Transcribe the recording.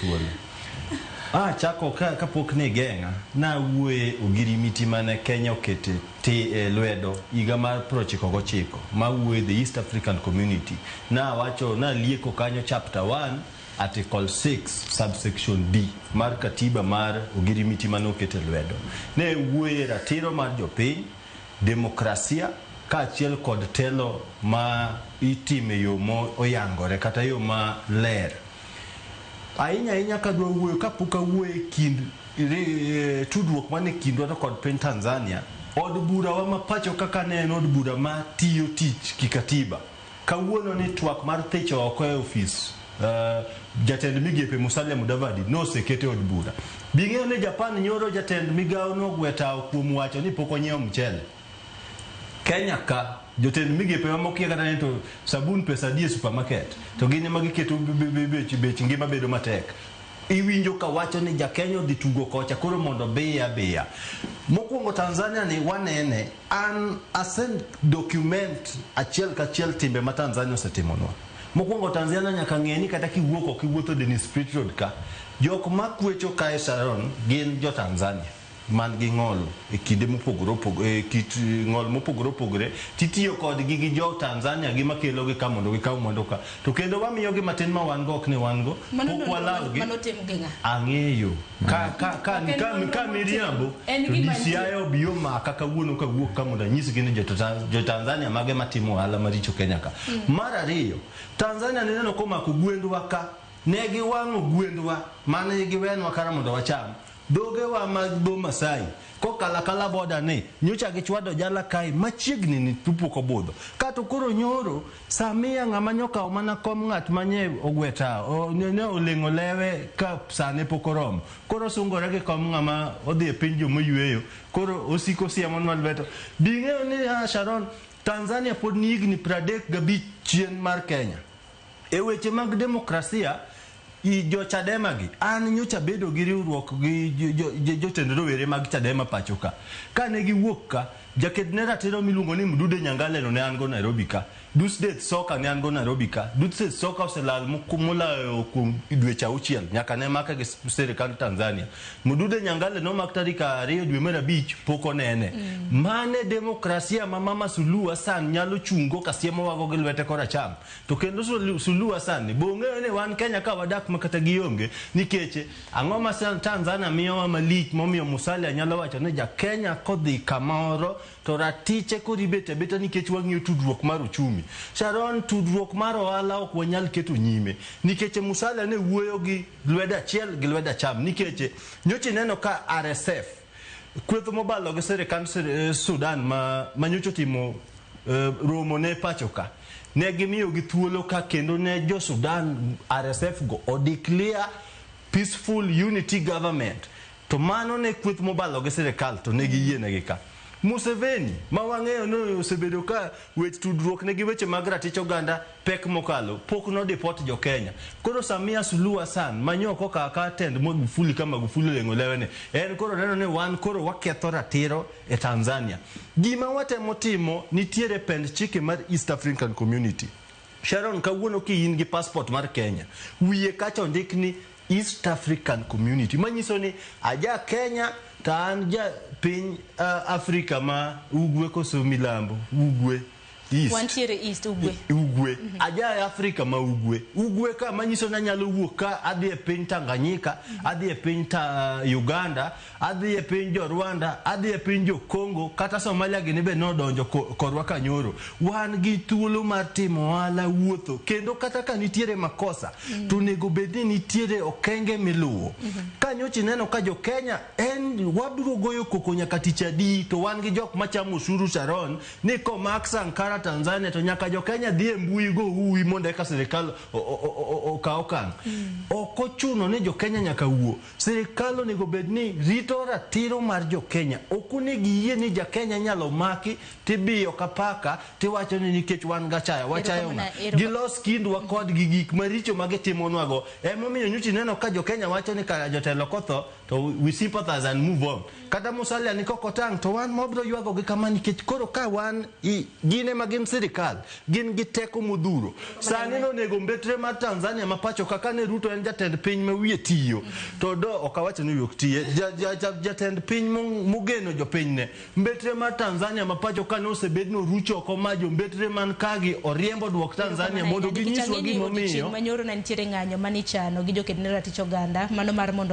thuolo. Ah, chako ka, kapok ne geng'a, nawuoye ogirimiti mane Kenya okete ti e lwedo higa mar 99 mawuoye the East African Community. Nawacho, nalieko kanyo chapter 1 article 6 subsection D mar katiba mar ogirimiti mane okete lwedo. Ne wuoye ratiro mar jopiny, demokrasia kaachiel kod telo ma itimo e yo moyangore kata yo ma ler. Ahinya ahinya kadwa wuoyo kapok awuoyo e kind tudruok man e kindwa to kod piny Tanzania, od burawa ma pacho kaka ne en od bura ma tiyo tich kikatiba. Kawuono ni twak mar thicho oko e ofis jatend migepe Musalia Mudavadi noseket e od bura. Bing'eyo ni Japan nyoro jatend migawo nogwe tawo kuom wacho ni pok onyiewo mchele. Kenya ka jotend migepe mamoko kia kata ni to sabun pesa adi e supermarket to gin ema giketo bech ngima bedo matek. Iwinjo ka wacho ni ja Kenya odhi tugo kocha koro mondo biye abiya. Mokwongo Tanzania ni wanene an ase document achiel kachiel timbe ma Tanzania osetimonwa. Mokwongo Tanzania nyaka ng'e ni kata kiwuok oko iwuotho Dennis Pritt Road ka, jok makwecho kae Sharon gin jo Tanzania man gi ng'ol e kinde mopogore opogore, e kit ng'ol mopogore opogore titiyo kodgi gi jo Tanzania gi makelo gi ka mondo gikaw mwandu ka. To kendo wamiyogi matin ma wan go ok ni wan go, pok walawgi. Mano tim gi ng'a? Ang'eyo. Ka, ka, ka, Ok en ka, nonro ka motim. miriambo En to gima DCI nitie. obi omaka kawuono kawuok ka mondo anyisgi ni jo Tanzania mage matimo ohala maricho Kenya ka. Mar ariyo, Tanzania nineno komako gwendwa ka, ne giwang'o gwendwa mane giwenwa kara mondo wacham. Dhogewa mag dho Masai kokalo akala boda ni nyocha gichwado jala kae machiegni ni tupok obudho. Kato koro nyoro Samia ng'ama nyokawo mana kom ng'at manye ogwe tawo ne oleng'o lewe ka sane pok oromo. Koro osungore gi kom ng'ama odhi e piny jomoyweyo koro osiko siemonwa lweto. Bing'eyo ni Sharon, Tanzania pod ni higni 35 chien mar Kenya. E weche mag demokrasia, i jo Chadema gi, an nyocha bedo gi riwruok gi jotend rowere mag Chadema pacho ka. Kane giwuok ka, jaked ne ratiro miluongo ni Mdude Nyangale no ne an go Nairobi ka. Ducdet Soka ne an go Nairobi ka. Ducdet Soka oselal moloyo kuom dweche auchiel nyaka ne make gi sirikand Tanzania. Mdude Nyangale nomak tarik 2 dwe mar 5 pok onene. Mane demokrasia ma Mama Suluhu Hassan nyalo chungo kasiemo wago gi lwete koracham. To kendo Suluhu Hassan ni bong'eyo ni wan Kenya ka wadak ma kata gionge nikech ang'o ma Tanzania miyowa malich momiyo Musalia nyalo wacho ni ja Kenya kodhi kamoro to ratiche koro ibet abeta nikech wang'iyo tudruok mar uchumi. Sharon, tudruok mar ohala ok wanyal keto nyime nikech Musalia ne wuoyo gi lwedo achiel gi lwedo acham nikech nyocha ineno ka RSF kweth mobalo gi sirikand Sudan ma nyocha otimo romo ne pacho ka ne gimiyo gi thuolo ka kendo ne jo Sudan RSF go o declare peaceful unity government to mano ne kweth mobalo gi sirikal to ne giyienegi ka. Museveni ma wang'eyo ni osebedo ka wech tudruok ne gi weche mag ratich oganda pek mokalo pok no deport jo Kenya. Koro Samia Suluhu Hassan ma nyoko ka ka tend Magufuli ka Magufuli oleng'o lewe ne en koro neno ni wan koro waketho ratiro e Tanzania. Gima watemo timo nitiere pend chike mar East African Community. Sharon, kawuono ki in gi passport mar Kenya, wiye kacha ondik ni East African Community, manyiso ni aja Kenya to an ja piny Afrika ma ugwe koso milambo, ugwe East. Wantiere East ugwe. Ugwe. Aja Afrika ma ugwe. Ugwe ka manyiso ni anyalo wuok ka adhi e piny Tanganyika, adhi e piny Uganda, adhi e piny jo Rwanda, adhi e piny jo Congo, kata Somalia gini be nodonjo korwa kanyoro. Wan gi thuolo mar timo ohala, wuotho, kendo kata ka nitiere makosa, to onego bed ni nitiere okenge miluwo. Ka nyocha ineno ka jo Kenya en wabiro goyo koko nyaka tich adi, to wan gi jok machamo osuru Sharon, ni komak Sankara Tanzania to nyaka jo Kenya dhi e mbui go uwi mondo eka sirikal okaw okang'. Ok ochuno ni jo Kenya nyaka wuo. Sirikal onego bed ni rito ratiro mar jo Kenya. Ok onego iyie ni ja Kenya inyalo maki tibiyo ka paka tiwacho ni nikech wan gachaya. Wachayo ng'a? Gilos kindwa kodgi gik maricho ma gitimonwago. Emomiyo nyocha ineno ka jo Kenya wacho ni kara jotelo kotho to we sympathize and move on. Kata Musalia ni kok otang' to wan ma wabiro ywagogi kama nikech koro ka wan gin ema gin sirikal gin gi teko modhuro. Sani nonego mbetre mar Tanzania ma pacho ka kane Ruto en jatend piny ma wiye tiyo to do ok awacho ni wiye ok tiye jatend piny mogeno jopinyne. Mbetre mar Tanzania ma pacho ka nosebed noruch oko ma jombetre man kagi oriembo duok Tanzania mondo ginyiswa gimomiyo. Manyoro ne nitiere ng'anyo manichano gi joked ne ratich oganda mano mar mondo